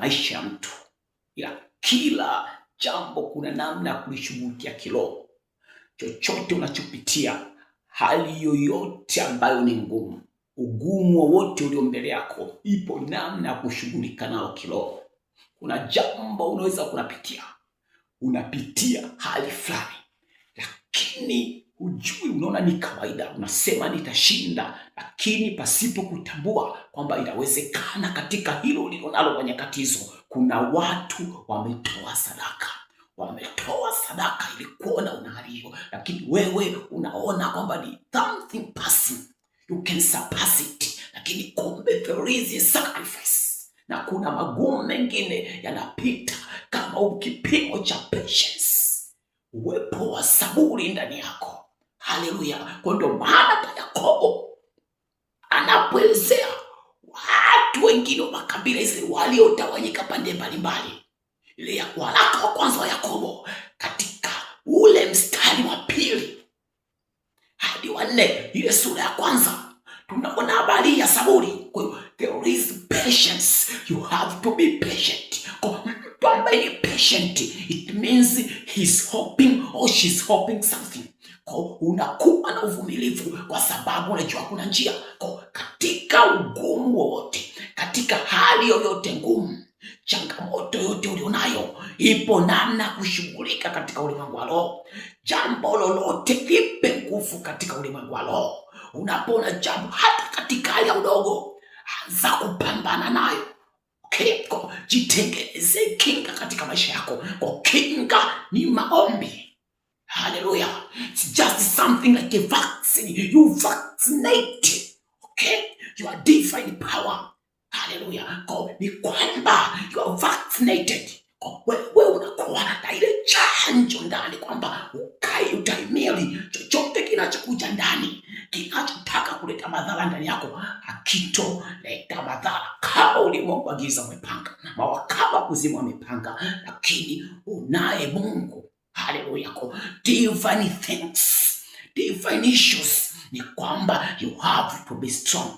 maisha ya mtu, ila kila jambo kuna namna ya kulishughulikia kiroho. Chochote unachopitia, hali yoyote ambayo ni ngumu, ugumu wowote ulio mbele yako, ipo namna ya kushughulika nao kiroho. Kuna jambo unaweza kunapitia, unapitia hali fulani, lakini hujui, unaona ni kawaida, unasema nitashinda, lakini pasipo kutambua kwamba inawezekana katika hilo ulilonalo kwa nyakati hizo, kuna watu wametoa sadaka, wametoa sadaka ili kuona una hali hiyo, lakini wewe unaona kwamba ni something passing, you can surpass it, lakini kumbe there is a sacrifice, na kuna magumu mengine yanapita kama kipimo cha patience, uwepo wa saburi ndani yako. Haleluya! Kwa ndio maana hata Yakobo anapoelezea watu wengine wa makabila Israeli waliotawanyika pande mbalimbali, ile ya waraka wa kwanza wa Yakobo katika ule mstari wa 2 hadi wa 4, ile sura ya kwanza, tunaona habari ya saburi. Kwa hiyo there is patience, you have to be patient. Kwa mtu ambaye ni patient, it means he's hoping or she's hoping something. Kwa unakuwa na uvumilivu kwa sababu unajua kuna njia. Kwa katika ugumu wowote, katika hali yoyote ngumu, changamoto yote ulionayo, ipo namna kushughulika katika ulimwengu wa roho. Jambo lolote lipe nguvu katika ulimwengu wa roho. Unapoona jambo hata katika hali ya udogo, anza kupambana nayo. Okay? Kwa jitengeneze kinga katika maisha yako. Kwa kinga ni maombi. Hallelujah. It's just something like a vaccine. You vaccinate. Okay? Your divine power. Hallelujah. Kwa ni kwamba you are vaccinated. Kwa wewe unakuwa na ile chanjo ndani kwamba ukai utahimili chochote kinachokuja ndani, kinachotaka kuleta madhara ndani yako hakitoleta madhara. Kama ulimwengu wa giza umepanga, mawakala wa kuzimu wamepanga, lakini unaye Mungu. Haleluya. Kwa divine things, divine issues ni kwamba you have to be strong.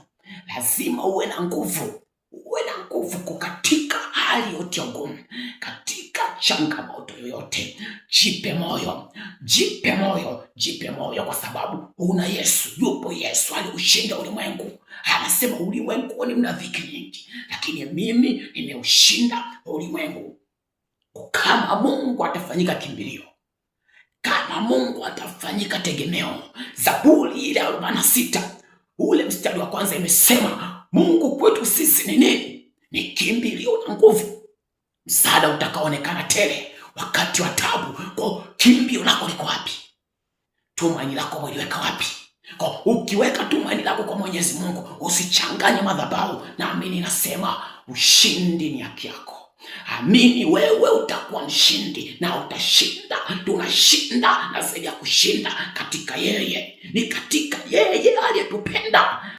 Lazima uwe na nguvu, uwe na nguvu kwa katika hali yote ya ugumu, katika changamoto yoyote. Jipe moyo, jipe moyo, jipe moyo, kwa sababu una Yesu. Yupo Yesu aliushinda ulimwengu. Anasema ulimwenguni mna dhiki nyingi, lakini mimi nimeushinda ulimwengu. Kama Mungu atafanyika kimbilio, kama Mungu atafanyika tegemeo. Zaburi ile 46 ule mstari wa kwanza imesema Mungu kwetu sisi ni nini? Ni kimbilio na nguvu, msaada utakaoonekana tele wakati wa tabu. Kwa kimbilio lako liko wapi? Tumaini lako umeliweka wapi? Kwa ukiweka tumaini lako kwa Mwenyezi Mungu, usichanganye madhabahu. Naamini nasema ushindi ni haki yako. Amini wewe utakuwa mshindi na utashinda. Tunashinda na zaidi ya kushinda katika yeye, ni katika yeye aliyetupenda.